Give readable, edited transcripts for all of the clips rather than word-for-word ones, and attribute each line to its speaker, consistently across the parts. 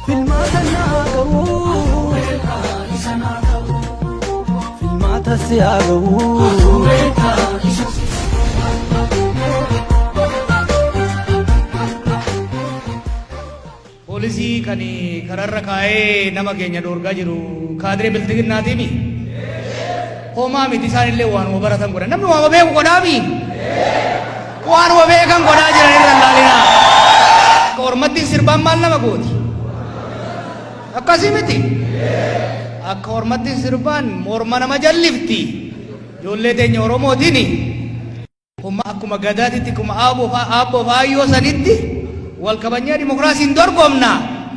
Speaker 1: Filmaata naa ga'u. Filmaata si haa ga'u.
Speaker 2: Poolisii kan kararra kaa'ee nama keenya dhoorgaa jiru kaadiree bilxiginnaatiimi. Homaa miti, isaan illee waanuma baratan godhan. Namni waanuma beeku godhaami. Waanuma beekan godhaa jiran irra hin laalinaa. Akka ormattiin sirbaan maal nama gooti? Akkasii miti. Akka ormattiin sirbaan morma nama jallifti. Ijoollee teenya Oromootiin akkuma Gadaatitti, akkuma aabboo fi aayyoo sanitti wal kabajnee dimokiraasiin dorgomna.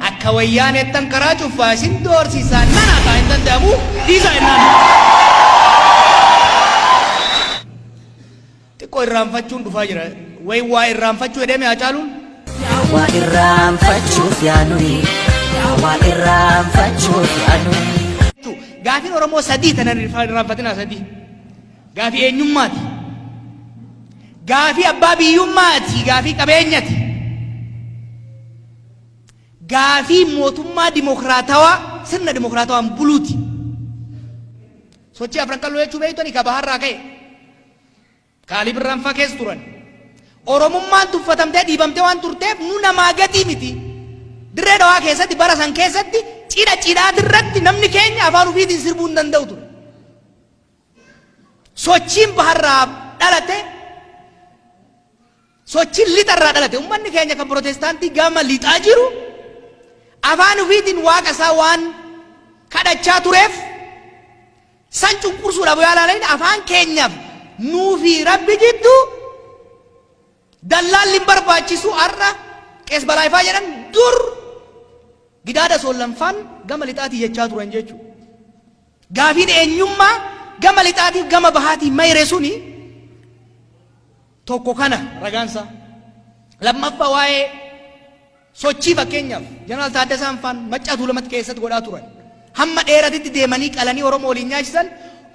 Speaker 2: Akka Wayyaaneettan karaa cuffaa isin doorsisaa nana kaa hin danda'amu dhiisaa jennaan. Xiqqoo irraanfachuun dhufaa jira. Wayi waa irraanfachuu jedhee mee Hacaaluun?
Speaker 3: Yaa waa irraanfachuuf yaa nuyi, yaa waa irraanfachuuf yaa nuyi.
Speaker 2: Gaafiin Oromoo sadii tanan irraanfatinaa sadii. Gaafii eenyummaati. Gaafii abbaa biyyummaati. Gaafii qabeenyati. Gaafii mootummaa dimokiraatawaa, sirna dimokiraatawaan buluuti. Sochii Afran Qalloo jechuu beektani ka baharraa ka'e. Kaalii Birraan faa keessa turan. Oromummaan tuffatamtee dhiibamtee waan turteef nu namaa gatii miti. Dirree Dhawaa keessatti bara san keessatti cidha cidhaatirratti namni keenya afaan ofiitiin sirbuu hin danda'u ture. Sochiin baharraa dhalate, sochiin lixarraa dhalate, ummanni keenya kan Pirootestaantii gama lixaa jiru afaan ofiitiin waaqa isaa waan kadhachaa tureef san cunqursuudhaaf yoo ilaalan afaan keenyaaf nuu fi Rabbi jidduu dallaalli hin barbaachisu. Har'a Qees Balaayifaa jedhan, dur Gidaada Soollanfaan gama lixaatii jechaa turan jechuudha. Gaafiin eenyummaa gama lixaatiif gama bahaatiin mayre suni tokko kana ragaansaa. Lammaffaa, waa'ee sochii fakkeenyaaf Jeneraal Taaddasaan faan Maccaa Tuulamatti keessatti godhaa turan. Hamma dheeratitti deemanii qalanii Oromoo waliin nyaachisan.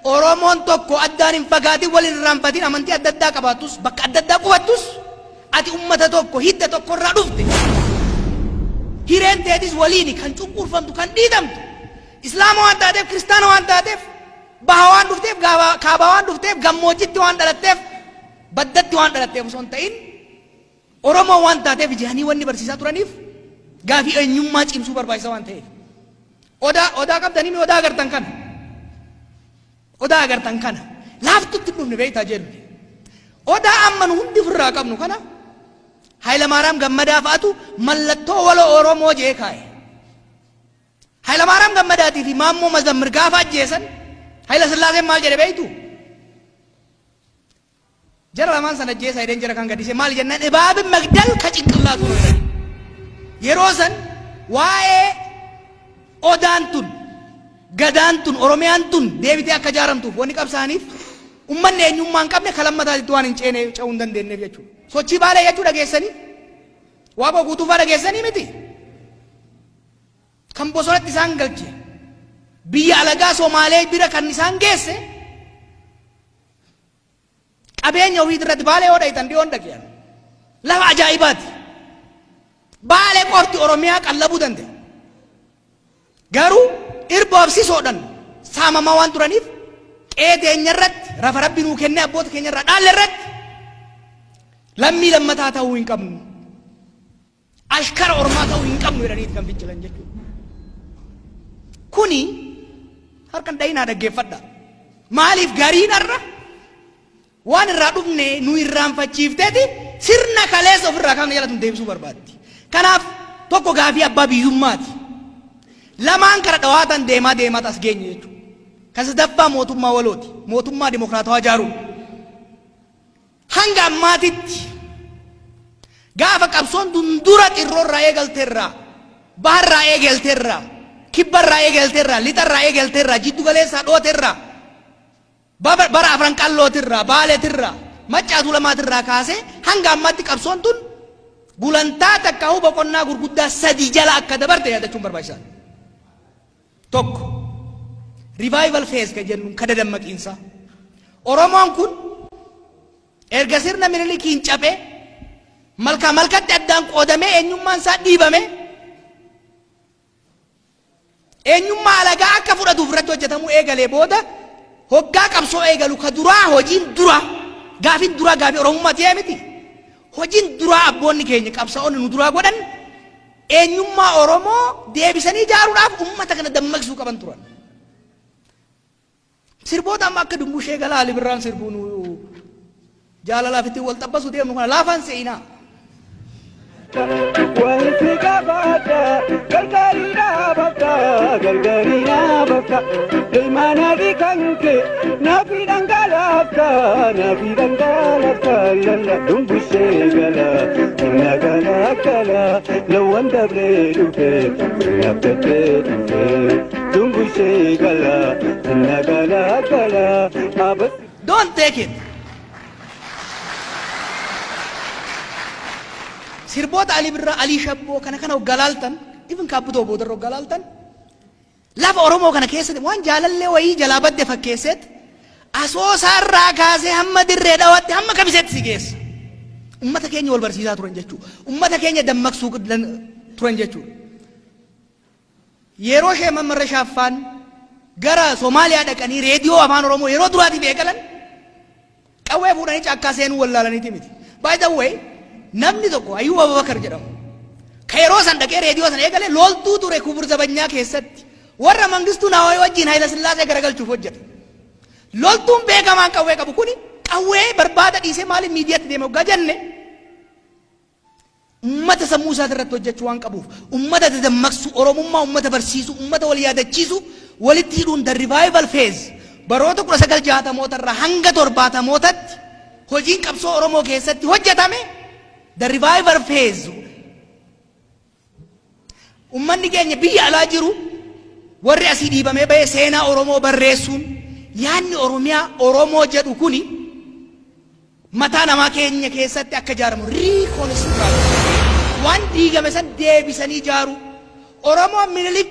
Speaker 2: Oromoon tokko addaan hin fagaatin, wal hin irraanfatin, amantii adda addaa qabaattus, bakka adda addaa qubattus, ati ummata tokko, hidda tokko irraa dhufte. Hireen teetis waliini. Kan cunqurfamtu, kan dhiitamtu Islaama waan taateef, Kiristaana waan taateef, baha waan dhufteef, kaabaa waan dhufteef, gammoojjitti waan dhalatteef, baddatti waan dhalatteef osoo hin ta'in, Oromoo waan taateef jedhanii wanni barsiisaa turaniif gaafii eenyummaa cimsuu barbaachisaa waan ta'eef. Odaa qabdanii mi? Odaa agartan kana. Odaa agartan kana. Laaftutti hin dhufne beektaa jedhu. Odaa amma nu hundi ofirraa qabnu kana Hayilamaaraam Gammadaa fa'atu mallattoo waloo Oromoo jee kaa'e. Hayilamaaraam Gammadaatii fi Maammoo Mazammir gaafa ajjeesan Hayila Sillaaseen maal jedhe beektu? Jara lamaan sana ajjeesaa jedheen jara kan gadhiise. Maal jennaan, እባብን መግደል ከጭንቅላቱ ነው jedhan. Yeroo san waa'ee odaan tun, Gadaan tun, Oromiyaan tun deebitee akka ijaaramtuuf wanni qabsaa'aniif ummanni eenyummaa hin qabne kan lammataatitti waan hin ceene, ce'uu hin dandeenyeef jechuudha. Sochii Baalee jechuu dhageessanii, Waaqoo Guutuufaa dhageessanii miti. Kan bosonatti isaan galche, biyya alagaa Somaalee bira kan isaan geesse, qabeenya ofiit irratti. Baalee yoo dhayitan, dhiyoon dhaqean, lafa ajaa'ibaati. Baalee qofti Oromiyaa qallabuu danda'a. Garuu irboof sisoodhan saamamaa waan turaniif qe'ee teenya irratti, rafa Rabbi nuu kennee abboota keenya irraa dhaalle irratti lammii lammataa ta'uu hin qabnu. Ashkara ormaa ta'uu hin qabnu jedhaniiti kan fincilan jechuudha. Kuni harkan dhayinaa dhaggeeffadha. Maaliif gariin har'a waan irraa dhufne nu irraanfachiifteeti sirna kaleessa ofirraa kaafne jalatti nu deebisuu barbaaddi. Kanaaf tokko gaafii abbaa biyyummaati. Lamaan kara dhawaatan deemaa deemaa as geenye jechuudha. Kan sadaffaa mootummaa walooti. Mootummaa dimokiraatawaa ijaaruudha. Hanga ammaatitti gaafa qabsoon tun dura Xirroorraa eegalteerraa, baharraa eegalteerraa, kibbarraa eegalteerraa, lixarraa eegalteerraa, jiddu galeessaa dhooterraa, bara Afran Qallootirraa, Baaletirraa, Maccaa Tuulamaatirraa kaasee hanga ammaatti qabsoon tun gulantaa takkaahuu boqonnaa gurguddaa sadii jala akka dabarte yaadachuun barbaachisaadha. Tokko, revival phase kan jennu, kan dadammaqiinsaa. Oromoon kun erga sirna Minilikiin caphee malkaa malkatti addaan qoodamee, eenyummaan isaa dhiibame, Eenyummaa alagaa akka fudhatuuf irratti hojjetamuu eegalee booda, hoggaa qabsoo eegalu ka duraa, hojiin duraa, gaafin duraa gaafii Oromummaa ta'ee miti. Hojiin duraa abboonni keenya qabsaa'onni nu duraa godhan eenyummaa Oromoo deebisanii ijaaruudhaaf ummata kana dammaqsuu qaban turan. Sirboota amma akka Dumbushee Galaa Ali Birraan sirbu nu jaalalaaf ittiin wal xabbasu deemnu kana laafaan se'inaa.
Speaker 1: Wanti qabaata gargaarii dhaabata gargaarii dhaabata ilmaan adii kan kee naafi dhangalaafta naafi dhangalaafta lalla dumbushee gala na gala gala lawwan dabree dhufe nabdatee dhufe dumbushee gala na gala gala abas.
Speaker 2: Don't take it. Sirboota Ali Birraa, Alii Shabboo kana kana hoggaa laaltan, even Kaabbutoo boodarra hoggaa laaltan, lafa Oromoo kana keessatti waan jaalallee wayii jalaa badde fakkeesseet Asoosaa irraa kaasee hamma Dirree Dhawaatti, hamma Kamiseetti si geessa. Ummata keenya wal barsiisaa turan jechuudha. Ummata keenya dammaqsuu turan jechuudha. Yeroo Sheek Mamarra Shaaffaan gara Somaaliyaa dhaqanii reediyoo Afaan Oromoo yeroo duraatiif eegalan, qawwee fuudhanii caakkaa seenuu wallaalaniiti miti. By the way, namni tokko Ayyuub Abubakar jedhamu ka yeroo san dhaqee reediyoo sana eegale loltuu ture Kubur Zabanyaa keessatti, warra Mangistuu Nawaay wajjin Hayila Sillaasee garagalchuuf hojjete. Loltuun beekamaan qawwee qabu kuni qawwee barbaada dhiisee maaliif miidiyaatti deeme hoggaa jenne, ummata sammuu isaati irratti hojjechuu waan qabuuf, ummata dadammaqsuu, Oromummaa ummata barsiisuu, ummata wal yaadachiisuu, walitti hidhuun the revival phase baroota 1960moota irraa hanga 70mootatti hojiin qabsoo Oromoo keessatti hojjetame, the revival phase. Ummanni keenya biyya alaa jiru, warri asii dhiibamee bahee seenaa Oromoo barreessuun, yaadni Oromiyaa Oromoo jedhu kuni mataa namaa keenya keessatti akka ijaaramu, reconstruct, waan diigame san deebisanii ijaaruu, Oromoo Minilik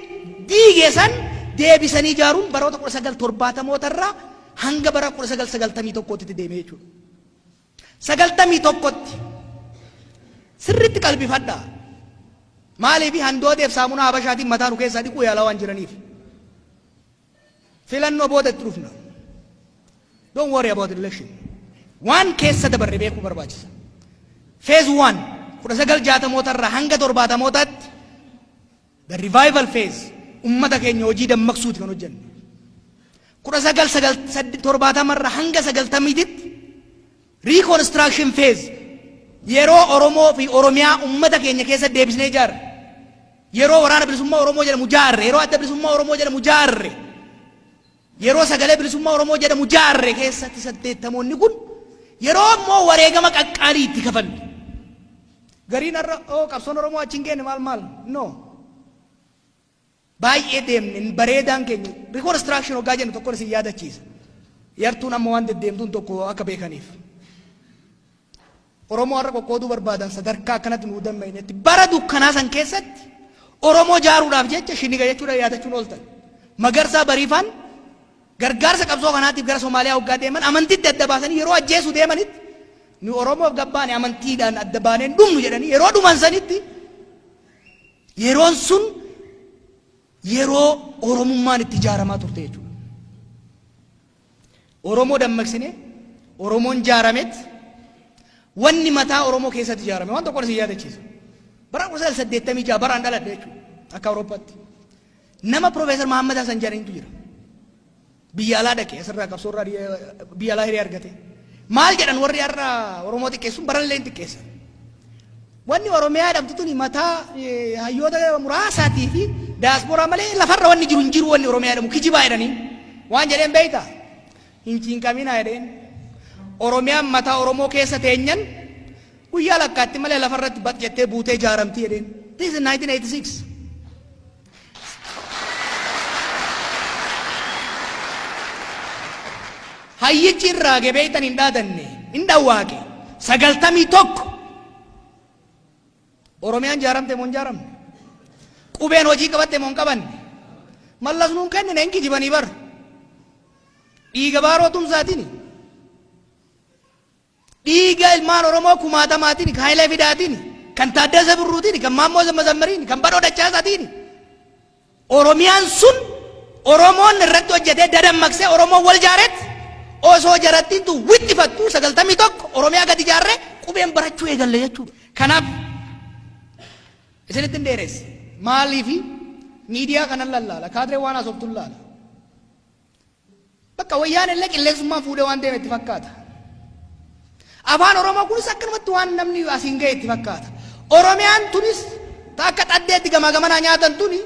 Speaker 2: diige san deebisanii ijaaruun baroota 1970moota irraa hanga bara 1991tti deeme jechuudha. 91tti sirriitti qalbifadhaa. Maaliif? Handooteef saamunaa Habashaatiin mataa nu keessaa dhiquu yaalaa waan jiraniif. Filannoo booda itti dhufna. Don't worry about election. Waan keessa dabarre beekuu barbaachisa. Phase 1, 1960moota irraa hanga 70mootaatti, the revival phase, ummata keenya hojii dammaqsuuti kan hojjenne. 1970 irraa hanga 90titti reconstruction phase, yeroo Oromoo fi Oromiyaa ummata keenya keessa deebisnee ijaarre. Yeroo Waraana Bilisummaa Oromoo jedhamu jaarre, yeroo Adda Bilisummaa Oromoo jedhamu jaarre, yeroo Sagalee Bilisummaa Oromoo jedhamu jaarre keessatti, 80moonni kun yeroo ammoo wareegama qaqqaalii itti kafalle. Gariin har'a oo qabsoon Oromoo achi hin geenne maal maal, no. Baay'ee deemne, bareedaan keenya. Reconstruction hoggaa jennu tokkoon isin yaadachiisa. Yartuun amma waan deddeemtuun tokko akka beekaniif. Oromoo har'a qoqqooduu barbaadan sadarkaa akkanatti nuu dammaynetti bara dukkanaa san keessatti Oromoo jaaruudhaaf jecha shiniga jechuudha yaadachuun ooltan. Magarsaa Bariifaan gargaarsa qabsoo kanaatiif gara Somaaliyaa hoggaa deeman amantiitti adda baasanii yeroo ajjeesuu deemanitti, nu Oromoof gabbaane, amantiidhaan adda baaneen dhumnu jedhanii yeroo dhuman sanitti, yeroon sun yeroo Oromummaan itti ijaaramaa turte jechuudha. Oromoo dammaqsine, Oromoon jaaramet, wanni mataa Oromoo keessatti ijaarame waan tokko isin yaadachiisa. Bara 1986 baraan dhaladhe jechuudha akka Awurooppaatti. Nama Profeesar Mahammad Hassan jedhanitu jira. Biyya alaa dhaqe, asirraa qabsoorraa biyya alaa hiree argate. Maal jedhan? Warri har'a Oromoo xiqqeessuun barallee hin xiqqeessan. Wanni Oromiyaa jedhamtu tuni mataa hayyoota muraasaatii fi daasporaa malee lafarra wanni jiru hin jiru, wanni Oromiyaa jedhamu kijibaa jedhanii. Waan jedheen beektaa? Hin cinqaminaa jedheen. Oromiyaan mataa Oromoo keessa teenyan guyyaa lakkaatti malee lafarratti bat jettee buutee ijaaramti jedheen. This is 1986. Hayyichi irraa gebeeytan hin dhaadanne, hin dhawwaaqe. 91 Oromiyaan jaaramte moo hin jaaramne? Qubeen hojii qabatte moo hin qabanne? Mallas nuun kennine, hin kijibanii bar. Dhiiga Baaroo Tumsaatiin, dhiiga ilmaan Oromoo kumaatamaatiin, kan Hayilee Fidaatiin, kan Taaddasa Birruutiin, kan Maammoo Mazammariin, kan Badhoo Dachaasaatiin. Oromiyaan sun Oromoon irratti hojjetee dadammaqsee Oromoon wal jaaretti osoo jarattiintu wixxifattu 91 Oromiyaa gadi ijaarree qubeen barachuu eegalle jechuudha. Kanaaf isinitti hin dheeresse. Maaliifi miidiyaa kanan lallaala, kaadiree waan haasoftu laala. Bakka wayyaan illee qilleensummaan fuudhee waan deeme itti fakkaata. Afaan Oromoo kunis akkanumatti waan namni asiin ga'e itti fakkaata. Oromiyaan tunis ta akka xaddeetti gamaa gamanaa nyaatan tuni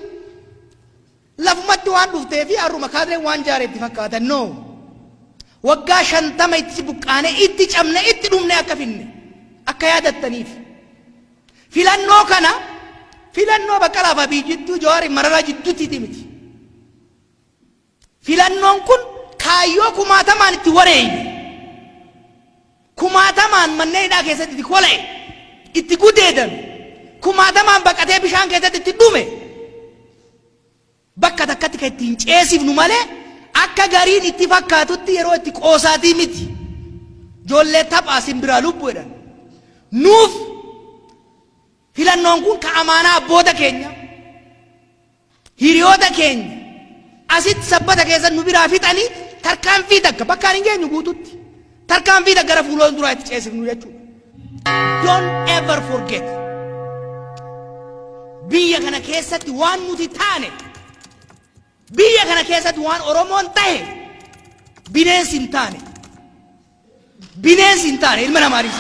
Speaker 2: lafumatti waan dhuftee fi har'uma kaadireen waan jaare itti fakkaata. No. Waggaa 50 itti buqqaane, itti cabne, itti dhumne akka finne akka yaadattaniif. Filannoo kana filannoo Baqqalaa fi Abiy jidduu, Jawaar Mararaa jidduutti miti. Filannoon kun kaayyoo kumaatamaan itti wareeyne, kumaatamaan manneen hidhaa keessatti itti kola'e, itti gudeedame, kumaatamaan baqatee bishaan keessatti itti dhume, bakka takkatti kan ittiin ceesifnu malee akka gariin itti fakkaatutti yeroo itti qoosaatii miti. Ijoollee taphaa simbiraa lubbu jedhan. Nuuf filannoon kun ka amaanaa abboota keenya, hiriyoota keenya asitti Sabbata keessa nu biraa fixanii tarkaanfii takka bakkaan hin geenyu guututti tarkaanfii takka gara fuula duraa itti ceesifnu jechuudha. Don't ever forget. Biyya kana keessatti waan nuti taane, biyya kana keessatti waan Oromoon tahe bineensi hin taane. Bineensi hin taane ilma namaadhis.